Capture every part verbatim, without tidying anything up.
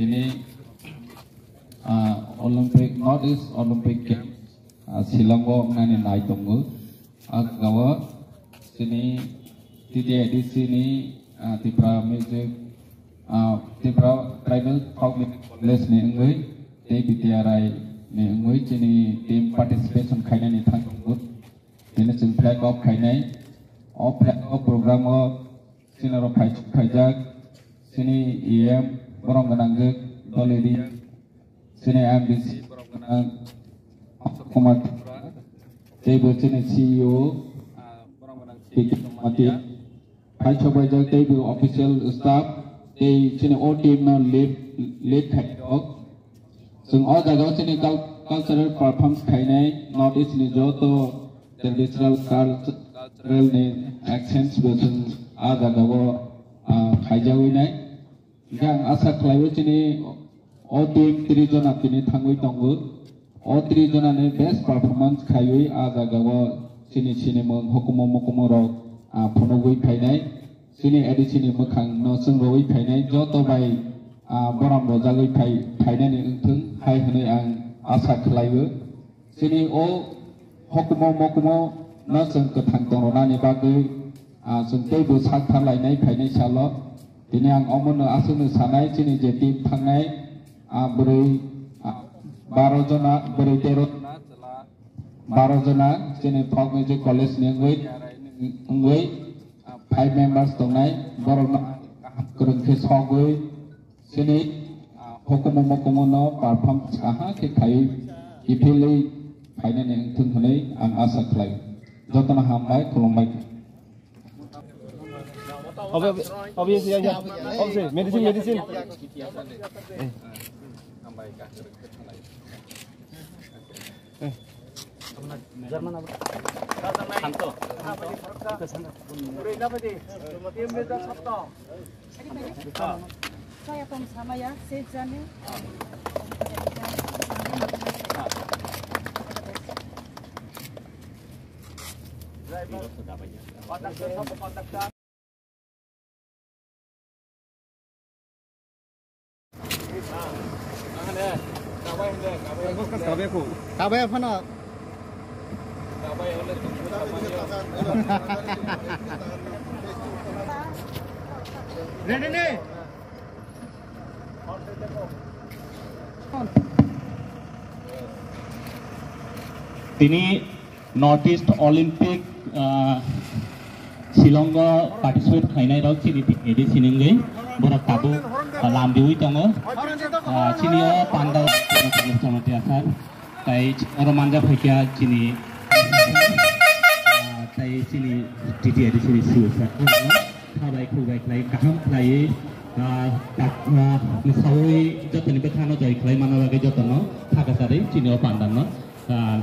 Tini, ah, Olympic, North East Olympic Games, ah, Shillong o wngnani nai tongo. Ah, jagao chini T T A D C ni, ah, Tipra Music, ah, Tipra Tribal Folk Music College ni wngwi tei B T R I ni wngwi chini team participation khainani thang tongo. Tini chwng flag off khainai. O flag off program o chini rok phai-, phaijak, chini E M, borok gwnang khe Doli Riya, chini M D C, borok gwnang Kumar Tripura, tei bo chini C E O, ah, borok gwnang P K Jamatia, phai sok phaijak tei bo official staff, tei chini o team no lead, lead khai rok. Chwng o jagao chini cul-, cultural performance khainai North East ni joto traditional cult-, cultural ni exchange bo chwng a jagao, ah, khaijagwi nai. Hingkhe ang asa khlaio chini o team tris jona tini thangwi tongo. O tris jona ni best performance khaiwi a jagao chini sinimung hukumu mukumu rok, ah, phunugwi phainai. Chini A D C ni mwkhang no chwng rwui phainai joto bai, ah, borom rwjagwi phai-, phainani wngthung hai hwnwi ang asa khlaio. Chini o hukumu mukumu no chwng kwthang tongronani bagwi, ah, chwng teibo sak tharlainai phainai salo. Tini ang omono aswkno sanai chini je team thangnai, ah, bwrwi, ah, baro jona, bwrwi tero jona, chwla baro jona chini folk music college ni wngwi, wngwi, ah, five members tongnai, borokno kaham kwrwng khe sogwi chini, ah, hukumu mukumu no perform kaham khe khaiwi kiphilwi phainani wngthung hwnwi ang asa khlai. Jotono hambai, khulumbai. Obe, obe, obe, obe, medicine, medicine. Saya pun sama ya, saya jani. Kabai phano. Ready ne? Tini North East Olympic, ah, Shillong o participate khlainai rok chini A D C ni wngwi borok tabuk, ah, lamdiwi tongo. Ah, chini o pandal Chamatia sir, tai oro manja phaikha chini, ah, tai chini T T A D C ni C E O sir. Khabai khubai khlai kaham khlaiwi, ah, tak, ah, mwsawi jotoni bwkhano joi khlai manna bagwi jotono thakasari chini o pandalno, ah,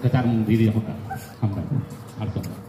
kwchar mung riri hoka. Hambai. Aswk.